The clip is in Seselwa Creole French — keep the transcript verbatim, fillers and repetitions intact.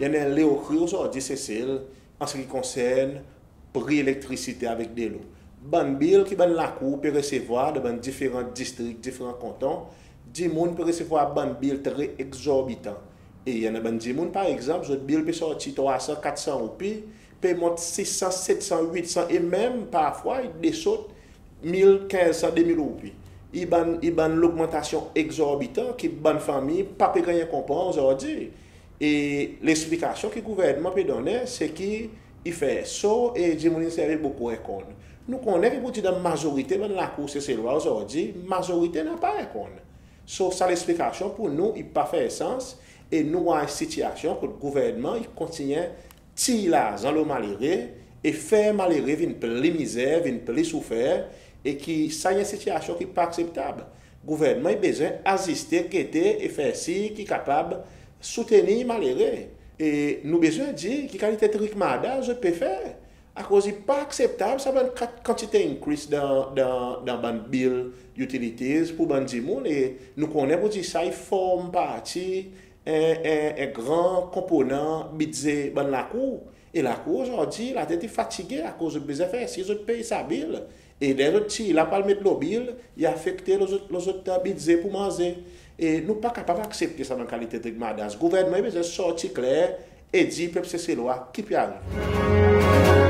I annan en leokri ozordi Sesel an se ki konsern pri elektrisite avek delo. Bann bil ki bann lakour pe resevwar dan bann diferan distrik, diferan kanton, dimoun pe resevwar bann bil tre egzorbitan. E i annan bann dimoun, par egzanp, zot bil pe sorti trwa san, kat san roupi, pe mont sis san, set san, wit san, e menm parfwa i desot mil, kenz san, de mil roupi. I bann, i bann logmantasyon egzorbitan ki bann fanmir pa pe ganny konpran ozordi. E leksplikasyon ki gouvernman pe donnen, se ki i fer so e dimoun in servi bokou erkonn. Nou konnen ki pour dir dan mazorite bann lakour Seselwa ozordi, mazorite napa erkonn. So, sa leksplikasyon pour nou, i pa fer sans, e nou war en sitiyasyon kot gouvernman i kontinyen tir larzan lo malere e fer malere vin pli mizer, vin pli soufer, e ki sa i en sitiyasyon ki pa akseptab. Gouvernman i bezwen aziste, gete e fer sir ki kapab soutenir malere. E nou bezwen dir ki kalite trikmadaz zot pe fer. Akoz i pa akseptab sa bann kat-, kantite increase dan, dan, dan bann bil utilities pour bann dimoun. E nou konnen pour dir sa i form parti en, en, en gran konponan bidze bann lakour. E lakour ozordi, latet i fatige akoz zot bezwen fer sir zot pey sa bil. E ler zot tir la pour al met lo bil, i afekte lo zot, lo zot bidze pour manze. E nou pa kapab aksepte sa bann kalite trikmadaz. Gouvernman i bezwen sorti kler e dir pep Seselwa ki pe arive.